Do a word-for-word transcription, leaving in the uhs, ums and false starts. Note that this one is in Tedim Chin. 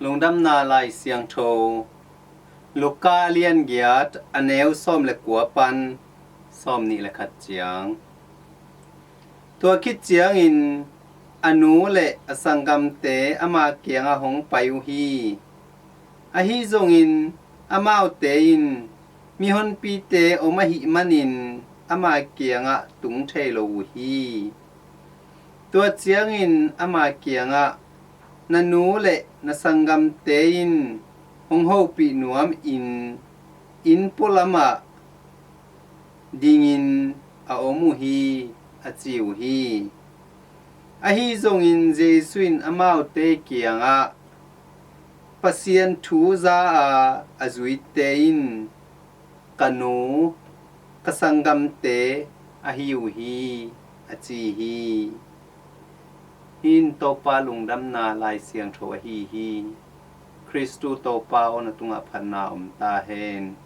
Lungdamna Lai Siangtho, Luka a lian giat, a neu sawm le kua pan sawm nih le khat ciang. Tua khit ciangin a nu le a sanggamte ama kiangah hong pai uh hi. Ahi zongin amaute in mihonpite om ahih manin ama kiangah tung thei lo uh hi. Tua ciangin ama kiangah, "Na nu le na sanggamte in hong hopih nuamin inn pualamah dingin a om uh hi," a ci uh hi. Ahi zongin Jesu in amaute kiangah, "Pasian thu za a, a zuite in ka nu, ka sanggamte ahi uh hi," a ci hi. Hih in Topa lungdamna Lai Siangtho ahi hi. Khristu Topa aw, na tungah phatna om ta hen.